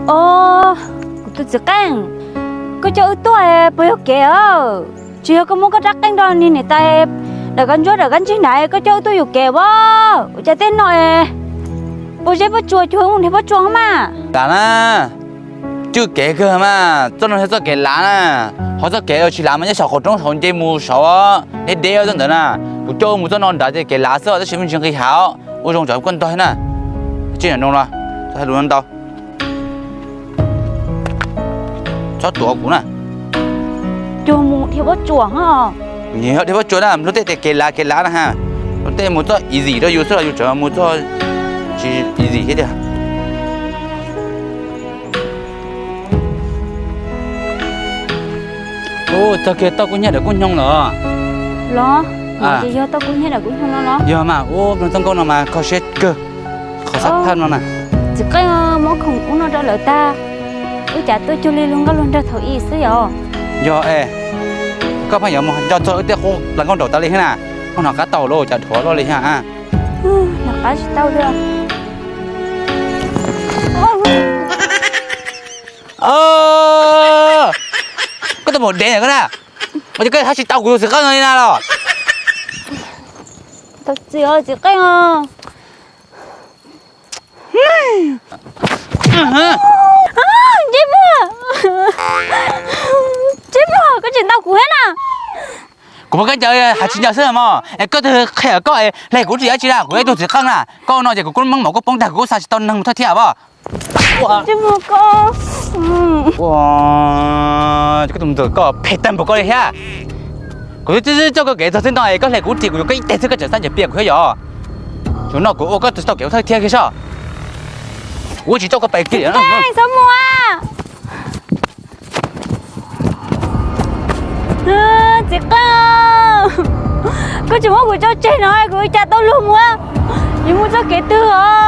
Os, kuv tus txiv qeej, koj coj wb tuaj puas yog kev os? Tsis yog koj muab koj rab qeej rau niag niam tais dawm kab ntsuab dawm kab ntsig nrad koj coj wb tuaj yuam kev as? Ua cas tej no es pob zeb pob tsuas cuag mus nrhiav pob tsuas mas. Lav na, cwj kev kawg mas, txoj no yog txoj kev lav na. Ho txoj kev tsis lav mas nyob saum qaum roob saud nce mus saud deb deb txoj ntawd na. Kuv coj wb mus txoj no nrad ces kev lav xwb tab sis me ntsis nqis hav. Ua zoo tsam koj ntog thiab na. Tsis nyob no los, txoj lus no ntau. Txhob tuav kuv na. Cuag mus dhia pob tsuas ho. Nyias dhia pob tsuas na, luag tej tias kev lav kev lav na ha. Luag tej mus txoj easy rau yus xwb los yus tseem mus txoj tsis easy thiab tiag. Ua txog kiag tauj kub hnyiab dawm kub nyoog los? Los, ces yog tauj kub hnyiab dawm kub nyoog no los? Yog mas, ua nploog txoj nkauj no mas kho siab kawg. Qhov xab phaj no na. Txiv qeej, muab khoom ub no rau lawv tag, wb cas tuaj cuag li luag nkauj luag nraug thaum ub xwb yom. Yog es, koj pheej yuav mus nco txog wb tej qub hluas nkauj nraug tas li thiab na. Koj hnov qab tau lawm cas dhuav luaj li thiab. Hnov qab tsis tau li. Koj tus maum dev koj na, ua cas koj hab tsis tau kuv tus txiv qeej no li na los? Txiv qeej os. Ntsej muag, ntsej muag, koj tsis ntaus kuv thiab na. Kuv pom koj ncaws hais tsis ncaws xwb mog, es koj twb qhia koj hle kuv tsis dab tsi na, kuv yog ib tug txiv qeej na, koj no ces kuv kub meej mom kuj poob tag kuv kuj xa tsis tau neeg mus thawj thiab os. Ntsej muag koj. Koj tus ntxawm koj phem tag npaum koj li thiab. Kuv twb coj koj kev txog txij no es koj hle kuv ris kuv yuav koj ib teg xwb koj tseem xav ncaws pias kuv thiab yom. Yuav no kuv ua koj tsis tau kev ua thawj thiab kiag saib. Kuv tsis coj koj pais kiag li. Txiv qeej, koj tsis muab kuv tso tseg no kuv ua cas tau luag mus, yuav mus txoj kev twg os?